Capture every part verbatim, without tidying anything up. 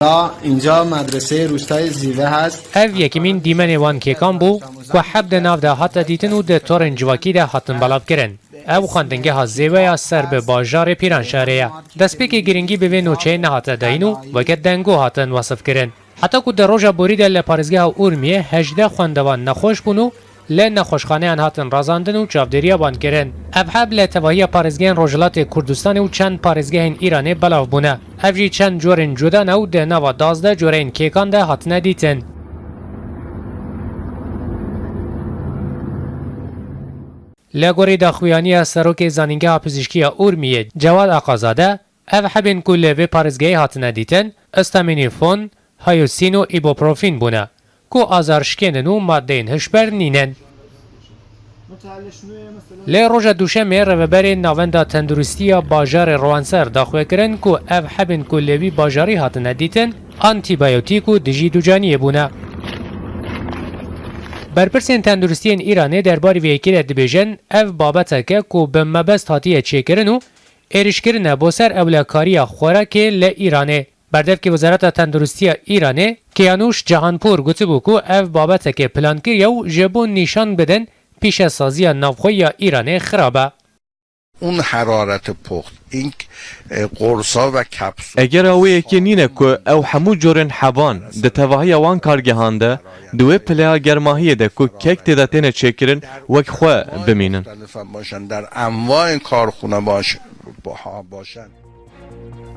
اینجا مدرسهٔ روستای زیوه هست. Ev yekemîn dîmenê wan kêkan bû ku heb di nav de hate dîtin û di torên civakî de hatin belavkirin. Ew xwendingeha Zêwe ya ser bi bajarê Pîranşarê ye. Destpêkê girîngî bi vê nûçeyê nehate dayîn û weke dengo hatin wesifkirin. Heta ku di roja borî de li parêzgeha Urmiyê hejdeh xwendevan nexweş bûn û li nexweşxaneyan hatin razandin û çavdêriya wan kirin. Ev heb li tevahiya parêzgehên Rojhilatê Kurdistanê û çend parêzgehên Îranê belav bûne. Ev jî çend corên cuda ne û di nava duwazdeh coreyên kêkan de hatine dîtin. Li gorî daxuyaniya Serokê Zanîngeha Pizîşkî ya Urmiyê Cewad Aqazade, ev hebên ku li vê parêzgehê hatine dîtin, istamînîfon, hayosîn û îboprofîn bûne, ku azar şikênin û madeyên hişber nînin. Lê roja Duşemê Rêveberê Navenda Tenduristiya Bajarê Rowanser daxuya kirin ku ev hebên ku li wî bajarî hatine dîtin, antîbiyotîk û dijî ducaniyê bûne. Berpirsên tenduristiyên Îranê derbarî vê yekê de dibêjin, ev babeteke ku bi mebest hatiye çêkirin û êrişkirin e bo ser ewlekariya xwerekê li Îranê. Berdevkê Wezareta Tenduristiya Îranê, Kiyanuş Cihanpur gotibû ku ev babeteke plankirî ye û ji bo nîşan bidin pîşesaziya navxwe ya Îranê xirab e. اون حرارت پخت، این، اه، قرصا و کپسول. Egera wê yekê nîne ku ew hemû corên heban di tevahiya wan kargehan de, di wê pileya germahiyê de ku kek tê de têne çêkirin, wek xwe bimînin. مختلف هم باشن، در انواع کارخونه باش-، با-، باشن.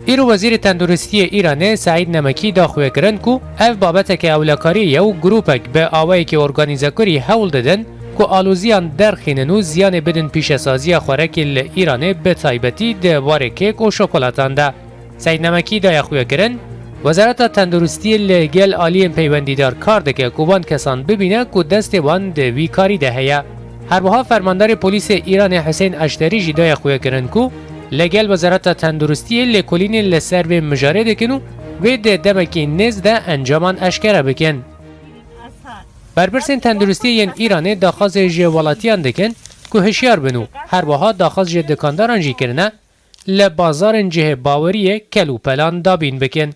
Îro Wezîrê Tenduristiyê Îranê Seîd Nemekî daxuya kirin ku ev babeteke ewlekarî ye û grûpek bi awayekî organîzekurî hewl didin ku aloziyan derxînin û ziyanê bidin pîşesaziya xwerekê li Îranê, bi taybetî di warê kêk û şokolatan de. Seîd Nemekî daye xuyakirin, Wezareta Tenduristiyê li gel aliyên peywendîdar kar dike ku wan kesan bibîne ku destê wan di vî karî de heye. Her wiha fermandarê polîsê Îranê Husên Eşterî jî daye xuyakirin ku li gel Wezareta Tenduristiyê lêkolînên li ser vê mijarê dikin û wê di demekî nêz de encaman eşkere bikin. Berpirsên tenduristiyê yên Îranê daxwazê ji welatiyan dikin ku hişyar bin û her wiha daxwaz ji dikandaran jî kirine, li bazarên cihê baweriyê kel û pelan dabîn bikin.